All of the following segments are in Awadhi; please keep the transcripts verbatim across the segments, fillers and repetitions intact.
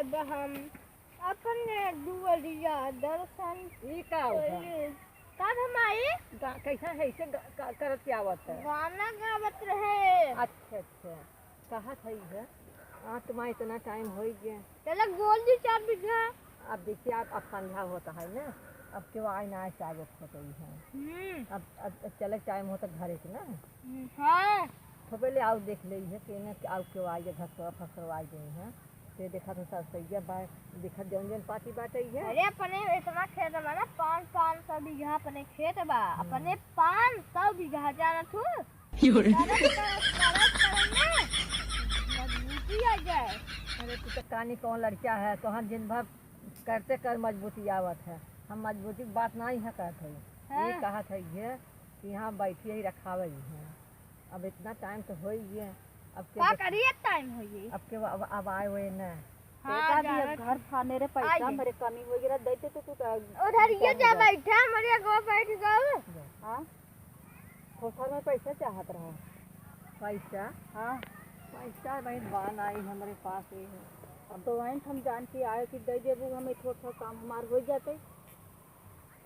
हम अपने दुआरिया दर्शन ई का होता? कइली। तब हम आई। गा-, कैसा है इसे गा-, का-, करत के आवत है? गाना गावत रहे। अच्छा, अच्छा। कहा था ये? आत्मा इतना टाइम हो गया। चलो गोल दी चार बीघा। अब देखिए, आप, अब संध्या होता है ना, अब केहू आए ना आए, चाय वो खोटई है। हम्म। अब, अब, अब चले टाइम होता घरे के ना। हम्म, हाँ। तो पहले आओ देख ले है कि ना, आओ केहू आए, घर से फसरवा गई है। ते देखा तो सरसैया बा, देखा जौन जौन पाती बाटे है। अरे अपने इतना खेत बा ना, पाँच, पाँच सौ बीघा अपने खेत बा। हम्म। अपने पाँच सौ बीघा जाना तू। योरे। करत, करत, करत, करत में मजबूती आ जाए। अरे तू तो कानी कौन लड़का है, तोहन दिन भर करते कर मजबूती आवत है। हम मजबूती की बात नहीं है कहत है। हाँ। ये कहत है ये कि यहाँ बैठी ही रखावे ही है। अब इतना टाइम तो हो ही गया। अब के का देख-, करिए टाइम हो गई। अब के अब, अब आए हुए ना। हाँ, बेटा भी अब जानत घर फाने रे पैसा आइए। मेरे कमी हो गया, देते तो तू तो उधर ये जा बैठा, मरिया गो बैठ जाओ। हाँ। खोखा में पैसा चाहत रहा। पैसा? हाँ। पैसा भाई बान आई हमरे पास ही है। अब तो वहीं हम जान के आए कि दे देबू, हमें थोड़ा सा काम हमार हो जाते।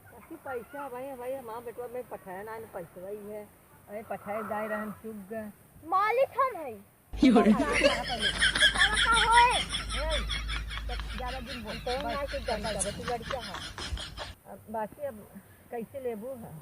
काकी पैसा भाई, भाई हमार बेटवा में पठाया ना, पैसा वही है। अरे पठाए जाए रहन चुप गए। मालिक हम है। योरे। बतावा का होए? ए, तो ज्यादा दिन बोल। तो ना कुछ जानता है, तू लड़किया है। अब बाकी अब कैसे लेबू है?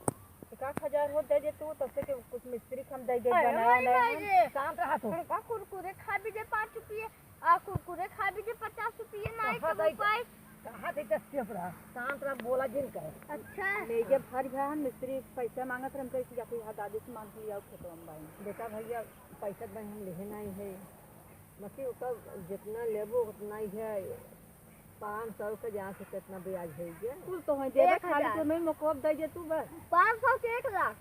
एक आध हजार हो दे दे तू, तब से के कुछ मिस्त्री के हम दे दे, अरे बनावा माई, ना माई है। रे। शांत रहा तू। हमका कुरकुरे खा भी दे पाँच रुपये, आ कुरकुरे खा भी दे पचास रुपये, ना कहाँ कब दे दे? पाए। कहाँ दे दे चुप रहा, शांत रहा, बोला जिन कर। अच्छा। ले जब हर घर हम मिस्त्री पैसा मांगत रहे, हम कहे कि जाके यहाँ दादी से मांग के ले आओ, खेतवा में बाई। बेटा भैया, पैसा तो भाई हम लेहे नहीं है, बाकी ओकर जितना लेबो उतना ही है। पाँच सौ के जहाँ से कितना ब्याज है ये? कुल तो है, देबे एक हजार। खाली तो मैं मकोब दे दे तू बस। पाँच सौ के एक लाख।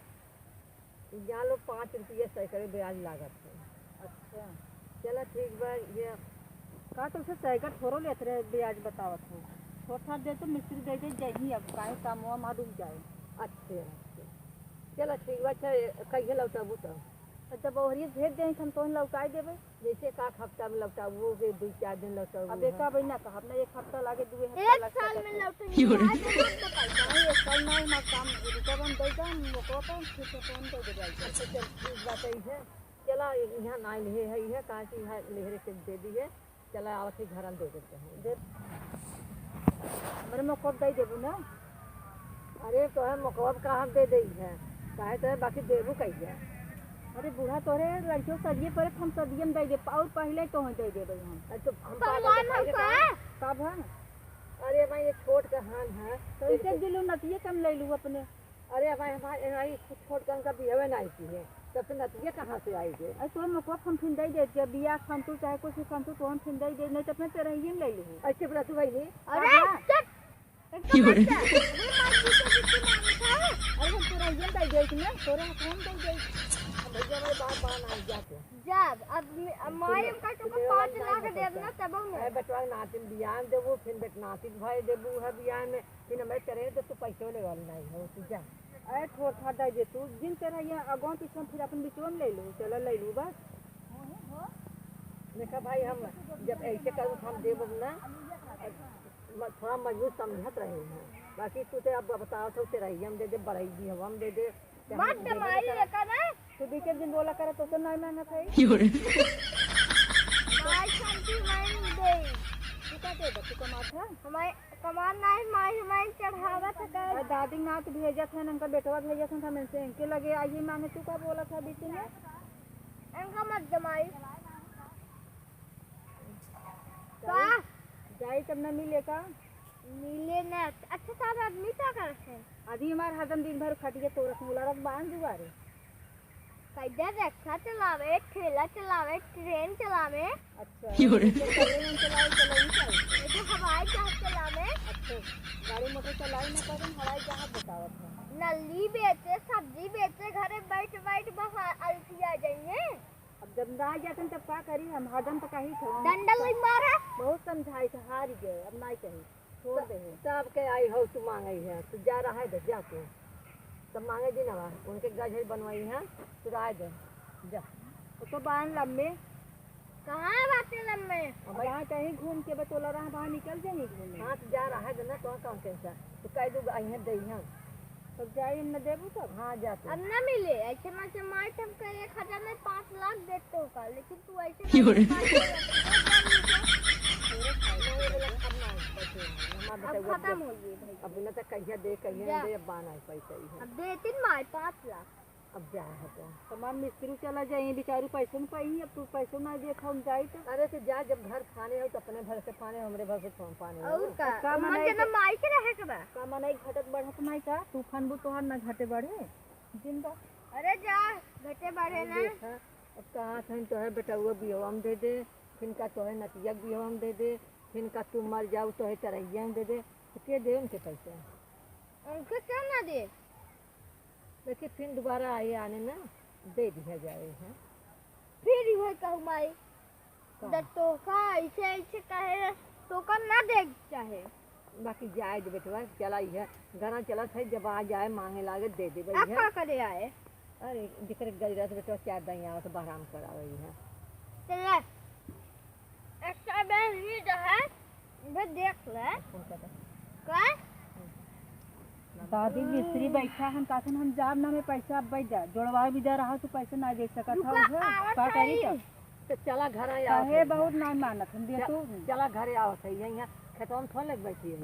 यहाँ लोग पाँच रुपये सैकड़े ब्याज लागत है। अच्छा। चला ठीक बा, ये का तो उसे सैकड़ थोड़ो लेत रहे, ब्याज बतावत हो। छोटा दे तो मिस्त्री दे दे, जही अब काहे काम हुआ माँ रुक जाए। अच्छा, अच्छा। चला ठीक बा, अच्छा, कहिए लौटबू तो? तो जब ओहरिए भेज दें, हम तोहन लौटाई देबे। जैसे का हफ्ता में लौटाबू, के दो चार दिन लौटाबू अब है। एका बहिना कहब ना, एक हफ्ता लागे, दुए हफ्ता एक लागे, साल में लौटे। योरे। आज मत बताई। नहीं, एक साल नहीं, हमार काम रुकब हम दे दम, ओकरा पर फिर से फोन कर दे जाई। अच्छा, चल, ठीक बात है, इसे चला, यहाँ ना लिहे है, इहे कहा कि यहाँ लिहे के दे दी है, चला आवत ही घर हम दे देते हैं। दे, हमरे में कब दे देबू ना? अरे, तोहे मकवा का हम दे देई है, काहे तोहे बाकी देबू कइले। अरे, बूढ़ा तोरे लड़कियों सदिये परे, हम सदिये में दे दे, और पहले तोहे दे देबे हम। अरे, तो हम तो पागल मान दिखाई हम देता का? है? कब है? अरे, भाई, ये छोट का हान है। तो इसे दिलू नतिये कम ले लू अपने। अरे, भाई, हमारे, हमारी छोट का उनका बिहवे नहीं की है, तब तो नतिये कहाँ से आई गए? अरे, तोहे मकवा हम फिन दे दे, जब बिया खंतु चाहे कुछ खंतु, तो हम फिन दे दे, नहीं तो अपने तेरहिये में ले लू। अरे, चुप रह तू, भाई, नहीं। अरे, हाँ। चुप। एकदम की हो रहा है? अच्छा, अरे मार पीछे पीछे मार उठाओ। अरे हम तोरा ये दे दे कि ना, तोरे हाथ हम दे दे। अब भैया हमारे बाप बान आ जाते हैं। जब अब मे-, अब माई तुम, उनका तुम तुमको ये पाँच वाला लाख नहीं दे देना करते। तब हम अरे बचवा नातिन बियान देबू, फिर बेट नातिन भाई देबू है बियान में, फिर हमें तेरे तो तू पैसे ले वाली नहीं हो, तू जा। अरे थोड़ा था दे दे तू, जिन तेरा ये अगवा पीछे फिर अपन बिचवा में ले लो, चला ले लो बस। देखा भाई, हम जब ऐसे करूँ तो हम देबो ना। म-, थोड़ा मजबूत समझत रहे हैं, बाकी तू ते अब बताओ तो तेरा ही हम दे दे, बड़ाई भी हम दे दे, ते हम मत दे दे दमाई करा। एका ना। तू बीचे दिन बोला करा तो, तो नहीं मानत है। की हो रहा है? भाई शांति माई दे। तू का दे दे, तू कमात है? हमारे कमात नहीं, माई, माई चढ़ावत है। और दादी नाथ भेजत है, उनका बेटवा भेजत है, हम इनसे इनके लगे आइए मांगे, तू का बोलत है बीच में? इनका मत दमाई। का? जाई तब ना मिले का? मिले ना। अच्छा साहब, आदमी का करत है? आदमी हमार हरदम दिन भर खटिया तोरत मुलारत बांध दुआरे। कैसे रिक्शा चलावे, ठेला चलावे, ट्रेन चलावे। अच्छा। की हो रहा है? तो ट्रेन चलावे, चलाई चलाई। ये तो हवाई जहाज चलावे। अच्छा, गाड़ी मोटर चलाई ना पावे, हवाई जहाज बतावत है। नली बेचे, सब्जी बेचे, घरे बैठ बैठ बस अलसिया जाइए। अब जब ना जातन तब का करी हम, हरदम तो कही थे। डंडा लग मारा। बहुत समझाई थे, हार गए, अब नहीं कही, छोड़ दे है। तब के आई हो तू मांगे है, तू जा रहा है, जा तू। तब मांगे दिन आवा, उनके गजर बनवाई है, तू रह दे, जा। वो तो बान लम्बे। कहाँ बाटे लम्बे? अब भाई कहीं घूम के बतोला रहा, बाहर निकल जाए घूमे। हाँ, तो जा रहा है ना, तो कौन कैसा? तो कह दू, अइहें दइहें। तब जाई, हम न देबू तब? हाँ, जा तू। अब न मिले, ऐसे में से माई तब का एक हजार में पाँच लाख देते हो का, लेकिन तू ऐसे क्यों रे? नहीं, अब ना पैसे हैं, हमार अब बेटा खत्म हो गए भाई। अब न तो कहिया दे, कहिया जा। दे, अब बाना है पैसा ही है। अब देती माई पाँच लाख। अब जा हटा। तमाम मिस्त्री चला जाए, बेचारू पैसों न पाई, अब तू पैसों ना देत हो, हम जाई तो। अरे तो जा, जब घर फाने हो तो अपने घर से फाने, हमरे घर से कौन फाने हो? और का? अब का उमर मनाई जना के माई के रहे के बा। का मनाई घटत बढ़त माई का? तू फनबू तोहार ना घटे बढ़े। जिंदा। अरे जा, घटे बढ़े अब ना। देखा, अब कहाँ से हम तोहे बेटउआ बिहवा में दे दे, फिर का तोहे नतिया के बिहवा में दे दे, फिर का तू मर जाऊ तोहे तरैया में दे दे, तो के दे उनके पैसा? उनके क्यों ना दे? देखिए, फिर दोबारा आए आने में दे दिया जाए, हैं? फिर इहो कहू माई, का? जब तोहका ऐसे, ऐसे कहे, तोहका ना दे चाहे। बाकी जाए दे बेटवा, चला इहे, घरा चला सही, जब आ जाए मांगे लागे, दे दे अब भैया। का करे आए? अरे, जेकरे गजरा से बेटवा चार दाई आवत, बहराम करावे है। चला। एक बेर ही जो है, बे देख ले। का? दादी मिस्त्री बैठा हन, काथन हम जाब ना में पैसा अब बैठ जा। जोड़वा भी जा रहा तो पैसा ना दे सकत रुका, हौ, आवत का करी हई। तब? तो चला घर आया काहे बहुत ना मानत हम, दे च-, तू। चला घरे आवत है, यहाँ खेतवा में थोड़ा लग बैठी है।